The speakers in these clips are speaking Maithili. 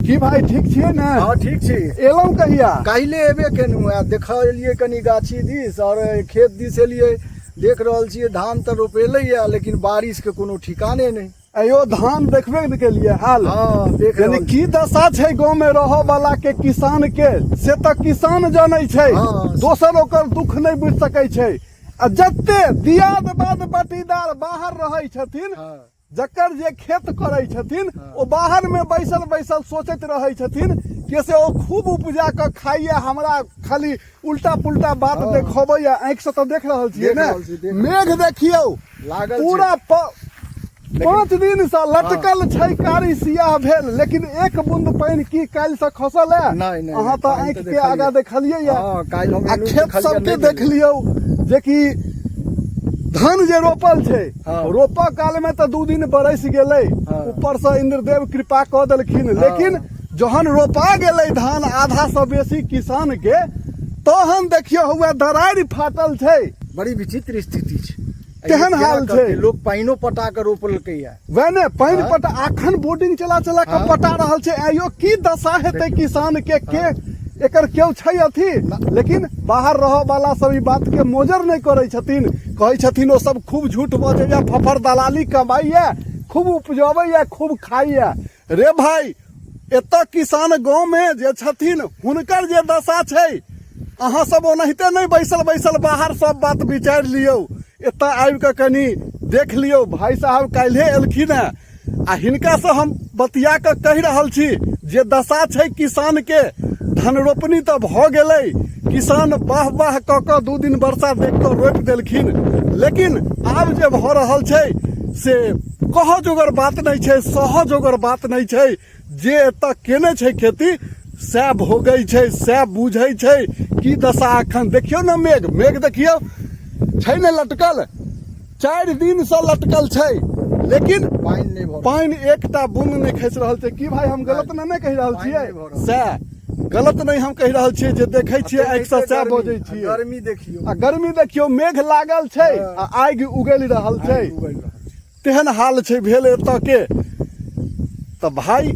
की भाई, ठीक छियै ने? हँ, ठीक छी। एलहुँ कहिया? काल्हि एबे केलहुँ आ देख एलियै कनि गाछी दिस आओर खेत दिस एलियै। देख रहल छियै, धान तऽ रोपेलैया, लेकिन बारिशके कोनो ठिकाने नहि। अयो, धान देखबे ने केलियै हाल? हँ, देख यानी रहल। की दशा छै गाँव में रहऽ वाला के किसान के, से तऽ किसान जानै छै। दोसर ओकर दुख नहि बुझि सकै छै। आ जते दियाद बाद बटीदार बाहर रहै छथिन, जकर जे खेत करै छथिन, ओ बाहर में बैसल बैसल सोचैत रहै छथिन कि से ओ खूब उपजा कऽ खाइया, हमरा खाली उल्टा पुल्टा बात देखबैया। आँखि से तऽ देख रहल छियै देख ने? रहल छी, देख। मेघ देखियौ। लागल छै। पूरा 5 दिन से लटकल छै, कारी सियाह भेल, लेकिन एक बूंद पानि की काल्हि से खसल है? नहि, नहि, अहाँ नहि, तऽ पानि आँखि तऽ के देखलियै। आगा देखलियै या। हँ, काल्हि हम आ एलहुँ, खेत देखलियै, सबके नहि देख भेलै। लियौ जेकि धान जे रोपल छै, रोपऽ काल में तऽ 2 दिन बरसि गेलै, ऊपर से इंद्रदेव कृपा कऽ देलखिन, लेकिन जहन रोपा गेलै धान आधा से बेसी किसान के, तहन देखियौ हुआ दरारि फाटल छै। बड़ी विचित्र स्थिति छै। तेहन केना हाल करतै? छै। लोक पानिओ पटा कऽ रोपलकै या। वएह ने, पानि पटा अखन बोर्डिंग चला चला कऽ पटा रहल छै। आइयो की दशा हेतै किसान के, के एकर केओ छै अथी? लेकिन बाहर रहऽ वाला सब ई बात के मोजर नहि करै छथिन। कहै छथिन ओ सब खूब झूठ बजैया, फफर दलाली कमाइया, खूब उपजबैया, खूब खाइया। रे भाई, एतऽ किसान गाँव में जे छथिन, हुनकर जे दशा छै, अहाँ सब ओनाहिते नहि बैसल बैसल बाहर सब बात विचारि लियौ, एतऽ आबि कऽ कनि देख लियौ। भाई साहब काल्हे एलखिन हेँ आ हिनकासँ हम बतिया कऽ कहि रहल छी जे दशा छै किसान के। धन रोपनी तऽ भऽ गेलै, किसान वाह वाह कऽ कऽ 2 दिन वर्षा देख कऽ रोपि देलखिन, लेकिन आब जे भऽ रहल छै से कहऽ जोगर बात नहि छै, सहऽ जोगर बात नहि छै। जे एतऽ केने छै खेती, सएह भोगै छै, सएह बुझै छै की दशा। एखन देखियौ ने, मेघ मेघ देखियौ छै ने लटकल? 4 दिनसँ लटकल छै, लेकिन पानि नहि भऽ रहल। पानि एकटा बूंद नहि खसि रहल छै। की भाई, हम गलत ने नहि कहि रहल पानि छियै? नहि भऽ रहल। सएह गलत नहि हम कहि रहल छियै, जे देखै छियै आँखिसँ सएह बजै छियै। गर्मी देखियौ। आ गर्मी देखियौ, मेघ लागल छै आ आगि उगलि रहल छै। आगि उगलि रहल छै। तेहन हाल छै भेल एतऽ के। तऽ भाय,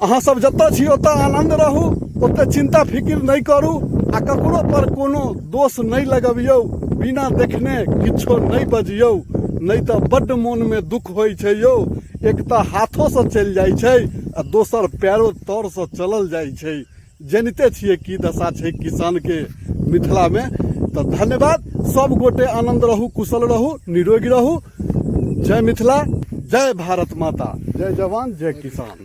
अहाँ सब जतऽ छी ओतऽ आनन्द रहू, ओते चिंता फिकिर नहि करू आ ककरो पर कोनो दोष नहि लगबियौ। बिना देखने किछो नहि बजियौ, नहि तऽ बड्ड मोनमे दुख होइ छै यौ। एक तऽ हाथोसँ चलि जाइ छै आ दोसर पैरो तरसँ चलल जाइ छै। जनिते छियै की दशा छै किसानके मिथिलामे। तऽ धन्यवाद सब गोटे, आनन्द रहू, कुशल रहू, निरोगी रहू। जय मिथिला, जय भारत माता, जय जवान, जय किसान।